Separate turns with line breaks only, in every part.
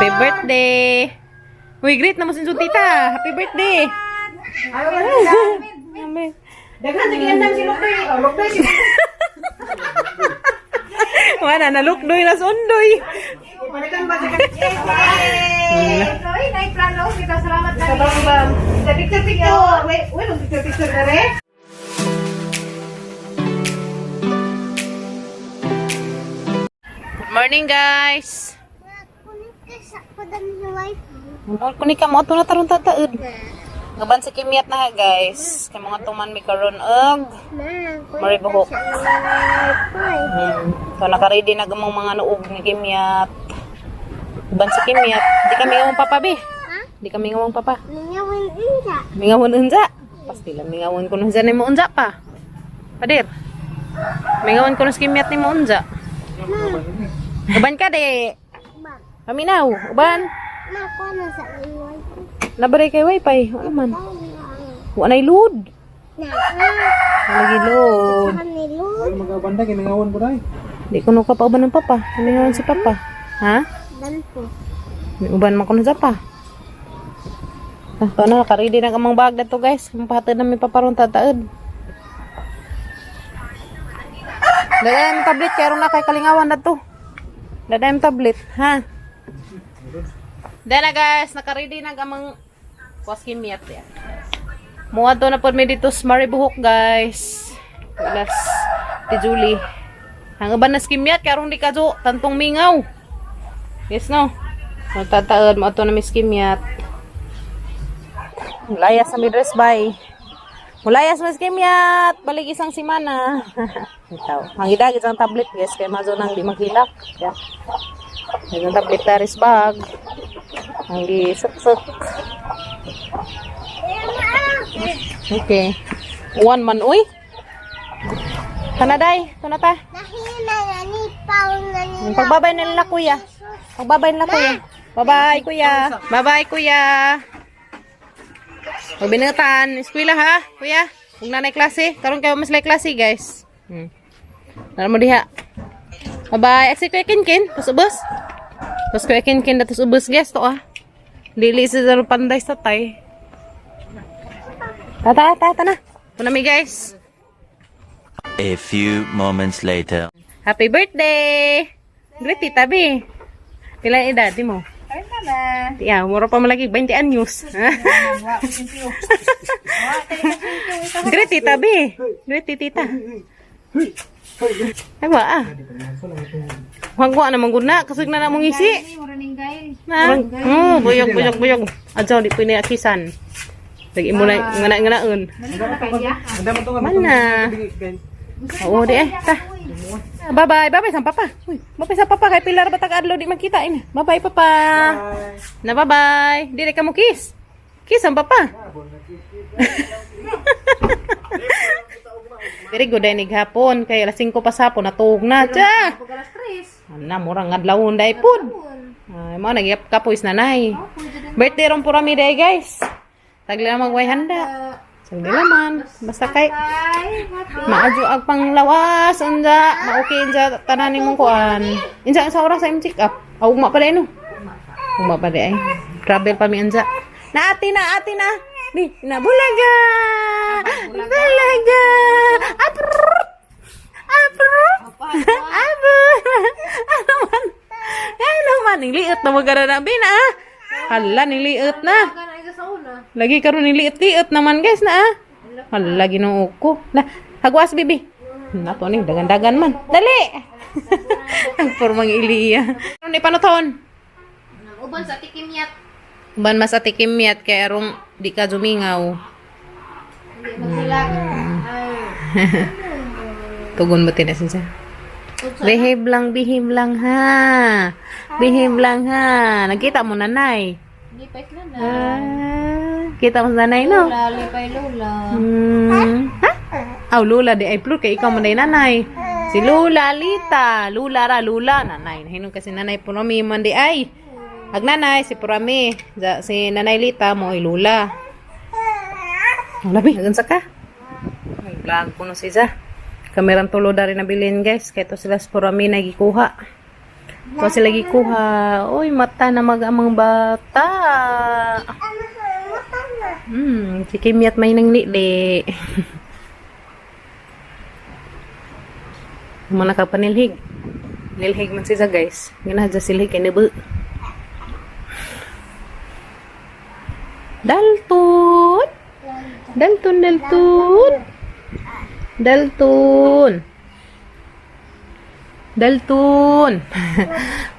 Happy birthday! Uy, greet na mo si tita. Happy birthday! Amen.
Daghan sige andam si Lukdoy. Oh, Lukdoy si
Wala na lukdoy na sundoy.
Palitan ba sa Yay!
Ay, naiplano. Kita salamat
Sa bang bang. Sa picture picture. Wait, wait, picture picture na re.
Good morning, guys. Mol ko ni ka mo ato na tarong tataod. Gaban sa kimyat na ha, guys. Kay mga tuman mi karon og Maribuhok. So naka-ready na gamong mga nuog ni kimyat. Gaban sa kimyat. Di kami ngawang papa be. Di kami ngawang papa. Mingawon unja. Pasti lang mingawon ko unja ni mo unja pa. Padir. Mingawon ko sa kimyat ni mo unja. Uban ka de. Paminaw, uban. Nabaray kay wifi. Wala man. Wala nay load. Wala gi load.
Magabanda kay mingawan po dai.
Di ko no ka pa uban ng papa. Mingawan si papa. Ha? May uban man ko na sa pa. Ah, to na, nakaready na kamang bag na to, guys. Mapahatid na may paparong tataod. Dada yung tablet, kaya na kay kalingawan na to. Dada yung tablet, ha? Dada guys, nakaready na kamang kwaskimiyat yan. Muha to na po may dito sa Maribuhok, guys. Alas, ti Julie. Ang uban na skimyat, karong di ka jo, tantong mingaw. Yes, no? Magtataod mo ito na miss Kimyat. Mulayas sa midress, bye. Mulayas, Miss Kimyat! Balik isang simana. Itaw. Ang idag, isang tablet, guys. Kaya mazo nang di maghilak. Yeah. Isang tablet taris bag. Ang gisuksok. Okay. One man, uy. Tanaday, tunata. Pagbabay na nila, kuya. Pagbabay nila, kuya. Bye-bye, kuya. Bye-bye, kuya. Pagbinatan, eskwela ha, kuya. Kung nanay klase, karon kayo mas lay klase, guys. Nara mo diha. Bye-bye. Aksi kuya Kinkin, tas ubos. Tas kuya Kinkin, tas ubos, guys, to ah. Dili sa zero panday sa tay. Tata, tata na. Ito na mi, guys.
A few moments later.
Happy birthday! Great, tita B. Pila ang edad mo?
Ay, na.
Yeah, mura pa malagi 20 anyos. Great, tita B. Great, tita. Ay ba ah. Wag wa na mangguna kasug na namong isi.
Mura ning gail.
Na. Oh, buyog buyog buyog. Adyaw di pwede akisan. Lagi mo na ngana nganaon.
Dali ko na kay siya.
Anda man to nga.
Man na. Oo, di eh. Ta. Bye-bye. Bye-bye sa papa. Uy, bye-bye sa papa kay Pilar ba taga-adlaw di makita ini. Bye-bye papa. Na bye-bye. Dili ka mo kiss. Kiss ang papa. Very good ay hapon kay alas 5 pa sa hapon natuog na. Tsa.
Pag alas 3.
Ana murang adlawon dai pud. Ay mo nagyap kapoy nanay. Birthday ron pura mi day guys. Tagli na magway handa. Sagli naman. Basta kay
Ay, happy.
maadyo ag panglawas unja, ma-okay unja tanan nimong kuan. Unsa sa oras sa imong check up? Aw ugma pa day no. Ugma pa day ay. Travel pa mi unja. Na ati na ati na. Di na bulaga. Bulaga. Aprrr. Aprrr. Aprrr. Ano man? Ano man niliit na magara na bina. Ah. Hala niliit na.
Kana isa sa una.
Lagi karon niliit-liit naman guys na ah. Hala Ginoo ko. La, hagwas bibi. Nato ni dagan-dagan man. Dali. Ang pormang iliya. Ano ni panoton?
Uban sa tikimyat.
Uban mas atikimyat kay arong di ka jumingaw.
Hindi maghilak. Ay.
Tugon mo tinas siya. Behave lang ha. Behave lang ha. Nakita mo nanay.
Lipay na na.
Ah, kita mo sa nanay no?
Lola, lipay lola.
Ha? Aw, Lula, di ay plur kay ikaw man day nanay. Si Lula, Lita. Lula ra, Lula. Nanay. Nahinog kasi nanay Purami man di ay. Ag nanay, si Purami. Si nanay Lita mo ay Lula. Ang labi, nagansa ka. Ay, vlog ko no si Za. Kamerang tulo dari nabilin guys. Kaya to sila si Purami nagikuha. Kuha sila gikuha. Uy, mata na mag-amang bata. Si Kimyat may nang lili. Mo nakapanilhig. Nilhig man siya, guys. Ganahan siya silhig kay nibu. Dalton! Dalton, Dalton! Dalton! Dalton!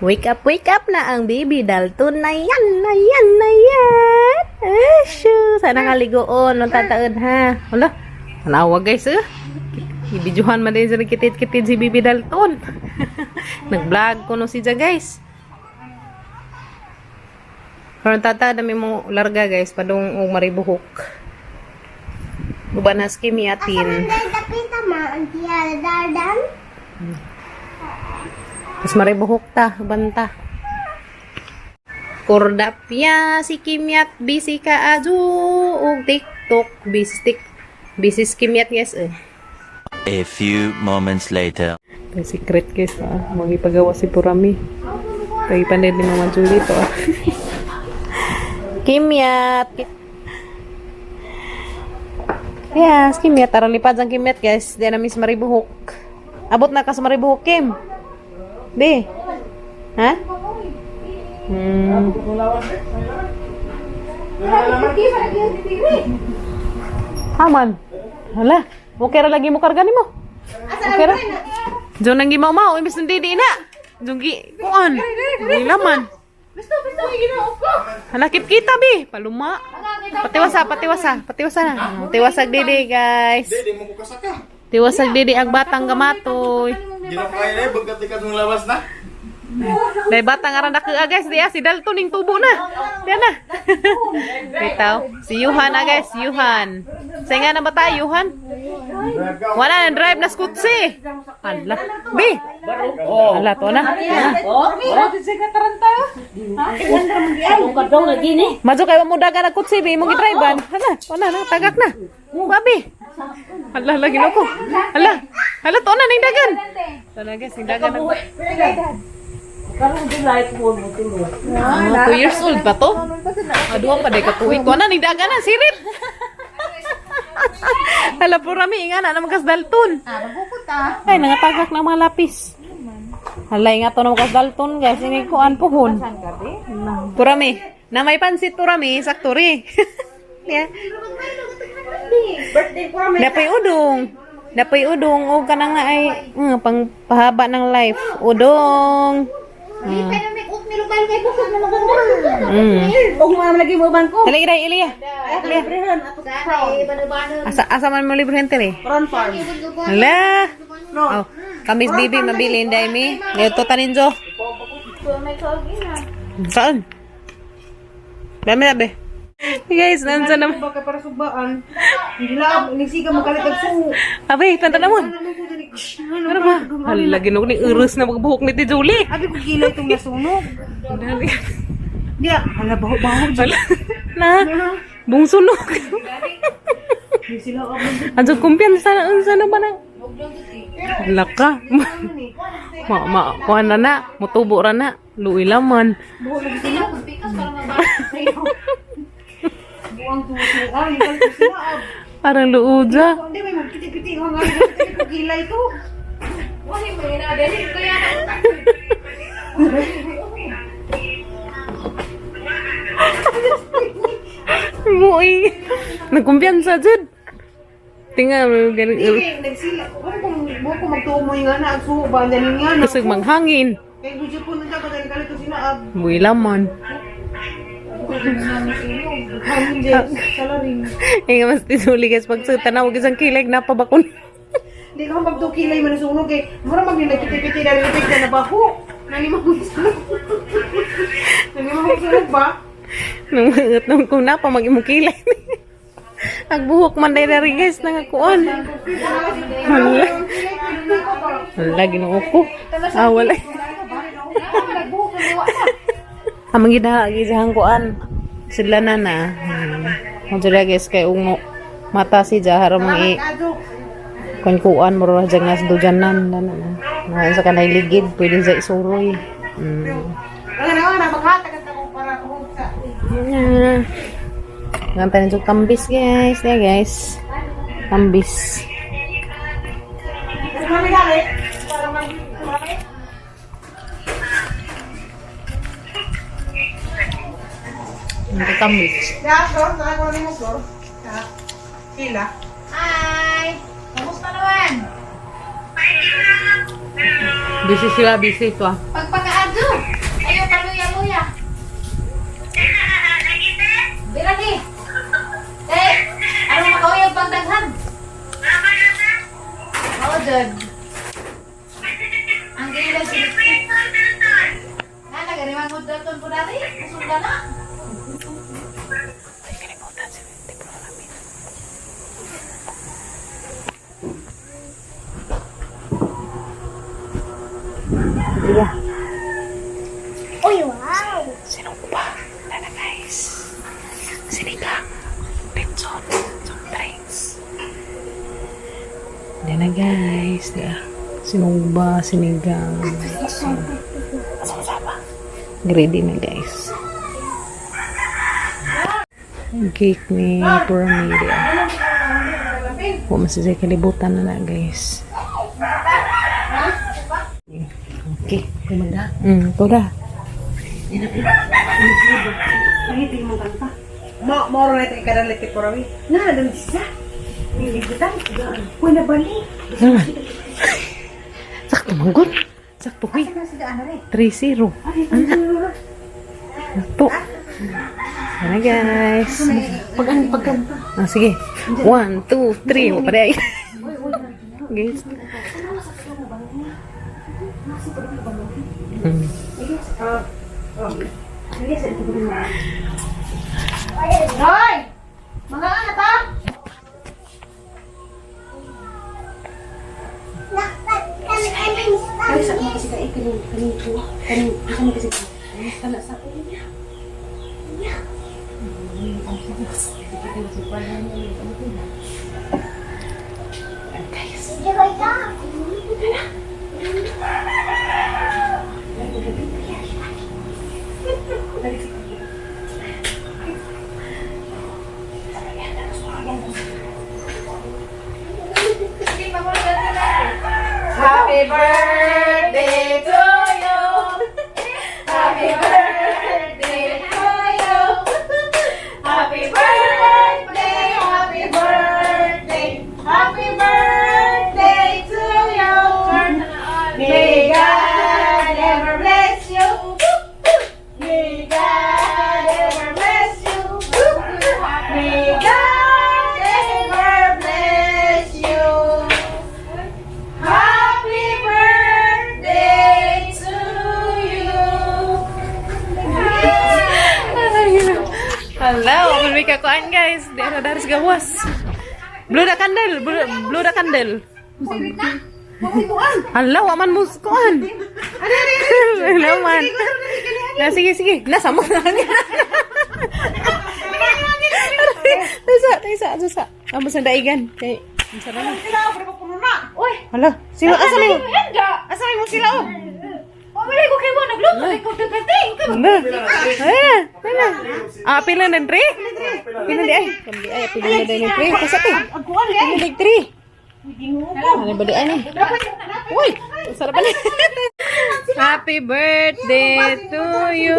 Wake up na ang baby Dalton na yan, na yan, na yan! Eh, shoo! Sana kaligoon, magtataon ha. Wala, tanawa, guys, eh. Ibidyuhan man din sa nagkitid-kitid si baby Dalton. Nag-vlog ko no si Ja, guys. Karon tata, dami mo larga, guys, padung og maribuhok. Uban na skimiatin. Mas maribuhok ta, banta. Kordapya si Kimyat busy ka adu og TikTok busy tik busy si Kimyat, guys, eh.
A few moments later.
May secret, guys, ah. Magipagawa si Purami. Kay panid ni Mama Julie to, ah. Kimyat. Yes, Kimyat. Aron lipad ang Kimyat, guys. Di na miss maribuhok. Abot na ka sa maribuhok, Kim. Di. Ha? Aman. Hala. Okay ra lagi mo karga nimo. Okay ra. Diyon nang gimaw-maw, imbes nang didi na. Diyon gi kuan. Di laman. Hala, kip kita bi, paluma. Patiwasa, patiwasa, patiwasa na. Oh, tiwasag didi, guys.
Di mo ko kasaka.
Tiwasag didi ang batang gamatoy.
Ginawa kayo na, bagkat ikat mong lawas na.
Dahil batang aran dako, ah, guys, di ah, si Dalton ning tubo na. Di na. Bitaw. Si Yuhan, ah, guys, Yuhan. Sa nga na ba tayo, Yuhan? Wala na drive na skutsi. Ala. Bi. Ala to na. Madyo kay mo dagan ang kutsi bi imong gidrivean. Hala, wala na tagak na. Babi. Ala lagi ko. Ala. Hala to na ning dagan. To na, guys, ning dagan. Ah, 2 years old pa to? Ah, duha pa day ka tuig. Tuwa na ning dagan na sirip. Hala po rami nga na naman kas Dalton.
Ah, magpupot ah.
Ay, nangatagak na mga lapis. Halay nga to na mga Dalton, guys. Ini kuan puhon. Purami. Na may pansit purami, sakto ri. Yeah.
Birthday ko kami.
Napay udong. Napay udong o kanang na ay pang pahaba ng life. Udong.
Hindi pa na may oatmeal kayo kay busog na maganda.
Og mga lagi mo bangko.
Dali iray Ilya.
Ay, librehan ato.
Sana eh, bano-bano.
Asa asa man mo libre eh.
Prawn farm.
Hala. Oh, kami bibi mabili inday mi. Dito taninjo. Saan? Dami na be. Guys, nandiyan naman.
Baka para sugbaan. Hindi lang nisiga magalit ang suo.
Abay, tanda naman.
Ano ko dali?
Ano ba? Hala, ginog ni urus na magbuhok ni Ti Julie.
Abi ko gilay itong nasunog.
Dali.
Di, hala baho-baho.
Hala. Na, buong sunog.
Di sila ako.
Andiyan kumpiyansa na, unsa na ba na? Hala ka. Ma, ma, kuha na na. Mutubo ra na. Luwi laman.
Buang tuwa-tuwa. Hindi ko sila.
Parang luudya.
Hindi, may magpiti-piti. Ang nga, ko gilay to.
Muy. Nagkumpiyansa, Jud. Tinga, ganun.
Hindi, nagsila. Wala kong, buwa ko magtumoy nga na. Ang suo ba? Ang nga na.
Kasi manghangin.
Kaya gusto ko nung dapat ang kalit ko sila.
Muwi laman.
Hangin dyan. Salarin.
Eh nga mas tinuli, guys, pag sa tanaw, isang kilig, napabakon.
Hindi ka magtukilay man nasunog eh. Mura magninagpiti-piti na rin na nabaho. Nanimang sunog. Nanimang sunog ba?
Nung maot nung kung napa mag imong kilay. Agbuhok man dahil rin, guys, nangakuan. Hala. Hala, ginoo ko. Ah, wala. Amang gina, gisahan kuan. Sila na na. Ang sila, guys, kay ungo. Mata si Jahara mong i kuan kuan mo ra dyan nga sa dujanan na na. Na sa kanay ligid pwede sa isuroy.
Ano na na maghatag at ako para kuhog sa.
Yeah. Nganta na yung kambis, guys. Yeah, guys. Kambis.
Kasi mami gani. Para mami.
Nganta kambis.
Ya, Flor, saka ko na mo, Flor. Ya. Sila.
Hi! Kamusta naman?
Busy sila, busy ito ah.
Pagpakaadyo! Ayaw kaluya-luya. Biragi! Eh, ano makauyag pagdaghan? Oo, Jod. Ang gilan si Nga, nagariman mo daton po dati. Kasunda na.
Ay, kalimutan si Tibro namin. Yeah.
Uy, wow!
Sinugba. Tara guys. Sinigang. Litson. Soft drinks. Hindi na guys. Di ah. Sinugba, sinigang. Litson. Asang-saba. Ready na guys. Ang cake ni Puramiria. Huwag masisay kalibutan na na guys. Okay.
Kumanda.
Ito na.
Pangitin mo kanta. Ma, moro na ito ikadalit kay Purawi. Nga na dami siya. Nilibutan. Uy, nabalik.
Naman. Sakto manggod. Sakto huy. 3-0. Anak. Sakto. Ano guys.
Pag pagkanta.
Ah, sige. 1, 2, 3. O, pare. Guys.
Hoy! Mga ano ta? Ay, sa kasi kay kanin kanin ko. Kanin kanin kasi. Kana sa niya. Happy birthday to you. Happy birthday to you. Happy birthday, happy birthday, happy birthday to you. May God ever bless you. May God ever bless you. May God ever bless you. Happy birthday to you.
Hello, may kakuan guys. Di na daris gawas. Blue the candle, blue, blue the candle. Hala, waman mo kuan. Hello man. Na sige sige, nasa mo na. Taysa, taysa, taysa. Amo sa daigan kay unsa na na.
Sila, pero puno na.
Uy!
Hala, sino asa may
Henda!
asa may mo sila oh?
Pamilay ko kayo mo, nagluto ko dagati.
Hala. Eh, hala. Ah, pila na tre? Pila di ay. Pila di ay, pila na di ay tre. Kasa te.
Ang kuwan eh.
Pila di tre. Ano ba di ay ni? Uy, sarap pala. Happy birthday to you.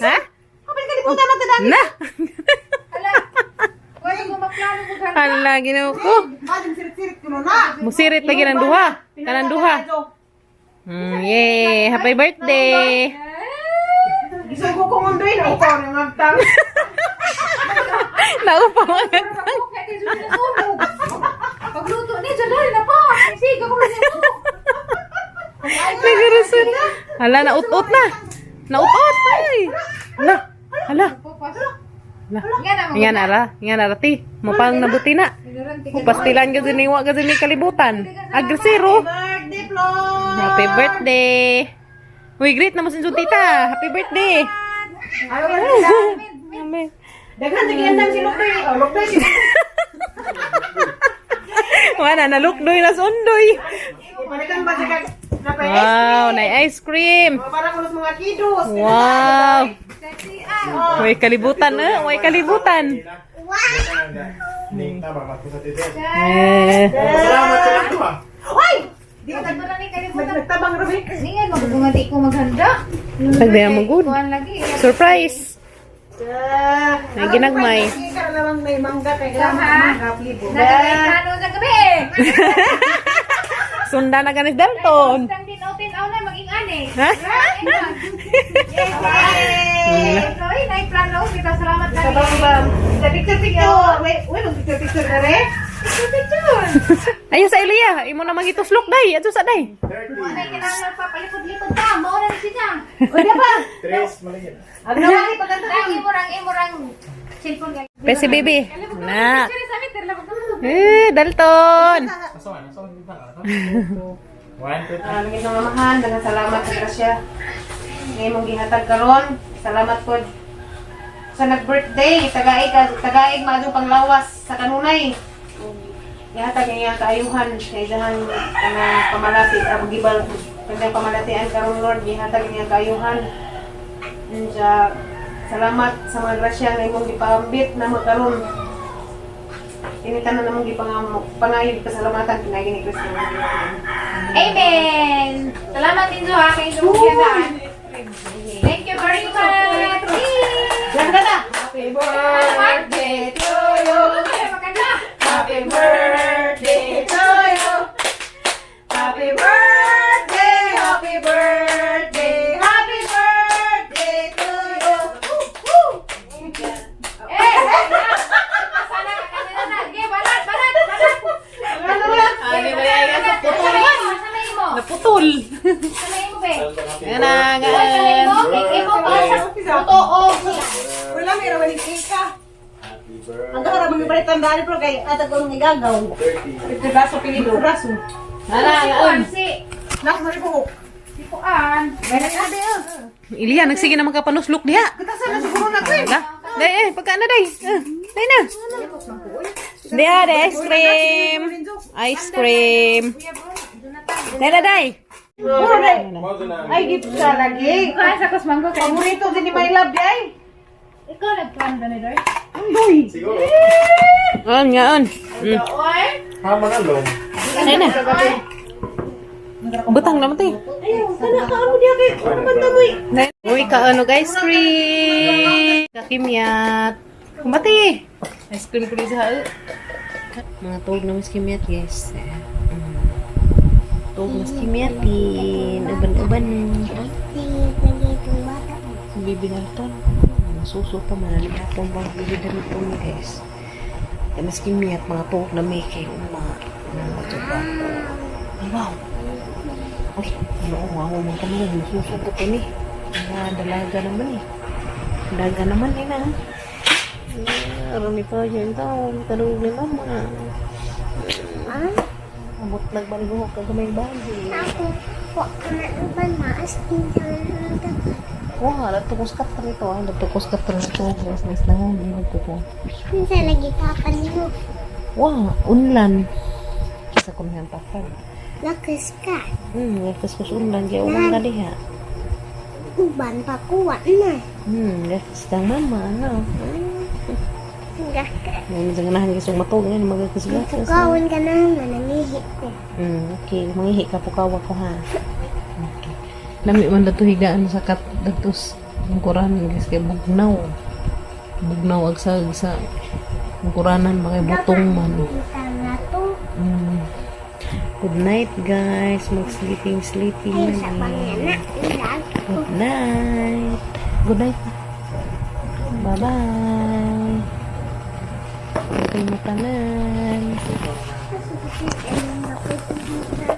Ha?
Kapag kalimutan natin dami.
Na.
Pwede ko maplano ko ganda.
Hala, ginoo ko.
Madam, sirit-sirit kuno na.
Musirit lagi ng duha. Kanang duha. Yay! Happy birthday!
Gisog ko kung undoy na upaw ng ngagtang.
Naupa mga
Okay, dito sa sunog. Pagluto ni dyan na pa. Sige ko na.
Nagarasan. Hala, naut-ut na. Naut-ut. Ay. Hala. Hala. Hala.
Nga na
Nga na ra. Nga na ra, ti. Mapang nabuti na. Pastilan ka din iwa ka din ni kalibutan. Agresiro.
Birthday, Flor!
Happy birthday. Uy, great na mo sin tita. Happy birthday. Amen.
Daghan sige andam si Lukdoy. Oh, Lukdoy si
Wala, nalukdoy na sundoy.
Palitan ba siya kag Napay
Wow, nay ice cream.
Para ko sa mga kidos.
Wow. Way kalibutan eh, way kalibutan.
Ning tama matko sa tito.
Eh.
Salamat sa lang ah.
Uy! Di
Ano
ka
na ni kalibutan?
nagtabang rabi.
Ningan magugumati ko maghanda.
Nagdaya mo good.
Kuan lagi.
Surprise. May ginagmay.
Ka lamang may mangga kay mangga plibo.
Nagkano sa gabi.
Sunda na ganis Dalton.
Tang din open aw na maging ani.
Ha?
Ay, nay plano kita salamat
Sa
kami.
bang Sa picture picture. Wait, wait, mag picture picture na re.
Picture.
Ayun sa Elia, imo na magituslok day. Adto sa day.
Wala kinahanglan pa palikod-likod pa. Mao na ni siya.
Uy, di pa.
Tres malingin.
Ang nawali pagkanta.
Rang imurang imurang cellphone gali.
Pesi baby. Na.
Picture sa meter labog.
Eh, Dalton.
Asa man? Asa man dito ka? One, two, three.
Ah, langit ng mamahan, daghang salamat sa grasya. Ngayon mong gihatag karon. Salamat po sa nag-birthday, tagaig tagaig maadyo panglawas sa kanunay. Gihatag niya ang kaayuhan sa idahan kanang pamalati ang gibal kanang pamalatian karon Lord, gihatag niya ang kaayuhan. Unsa salamat sa mga grasya nga imong gipaambit na karon. Kini tanan namong gipangayod pasalamatan pinaagi ni Kristo.
Amen. Salamat din ha kay Dumugyadaan. Thank you very much.
Ganda! Happy birthday to you.
Maganda.
Happy birthday to you. Happy birthday, happy birthday, happy birthday to you. Woo!
Eh! Sana ka kanila na. Sige, balat, balat, balat.
Ano ba?
Ani ba yan?
Putol. Sa mo.
Naputol.
Sa mo, be.
Yan na,
Sa mo, kay imo pa sa totoo.
Wala, may rawaling cake ka.
Happy birthday.
Ang kahara mga balik tandaan pero kay atag ko nung igagaw.
30.
Ito braso, pili braso.
Ana,
Kuan si
Nak, mari po.
si Kuan.
Ilya, nagsige na magkapanuslok diha.
Katasan na siguro na ko eh.
Ala. Day eh, pagka na day. Eh, day na. Diha, day ice cream. Ice cream. Day na day.
Puro na.
Mao na.
Ay, gift ka lagi.
Kuan sa kusmanggo kay.
Paborito din ni my love di ay.
Ikaw nagkuan ba ni Doy?
Ang doy.
Siguro.
On, ngaon.
Oy.
Ha mga long.
Day na. Butang naman tayo.
Ayaw, kana ka ano diya kay. Ano man tamoy?
Uy, kaano ice cream. Kakimyat. Kumati. Ice cream ko sa Mga tuog na mas kimyat, guys. Tuog mas kimyatin. Uban-uban.
Lagi itong bata.
Bibi Dalton. Masuso pa, manalihapon pa ang Bibi Dalton, guys. Kaya mas kimyat, mga tuog na may kay uma. Mga ba? Ay, wow. Uy, ano, wow, mga kamila, masuso pa to ni. Mga dalaga naman eh. Dalaga naman eh na. Ah, Arami pa dyan taon, kalugin ni mama.
Ah,
Abot nagbalgo ka gamay bagi.
ako, wa ka na uban, maas din sa mga
Wah, nagtukos ka pa nito ah. Nagtukos ka pa nito. Guys, guys, na nga. Nagtukos.
Minsan lagi kapan mo,
Wah, unlan. Sa kumihan tapan.
lakas ka.
Gakas ko unlan. Kaya ulan ka diha.
Uban pa kuwa na.
Gakas kang mama, ano.
Gaka.
Ngayon, sa ganahan kisong matog. Ngayon, magakas-gakas.
Pukawon ka na, manangihi ko.
Okay. Mangihi ka, pukawa ko ha. Okay. Lami man dato higaan sa kat datos lingkuran guys kay bugnaw. Bugnaw ag sa lingkuranan mga butong man.
Kita nga to.
Good night guys. Mag sleeping sleeping
Ay,
na
sa
ni.
pangana. Ilag.
Good night. Good night. Bye bye. Okay mo tanan.
Kasi, ayun ako.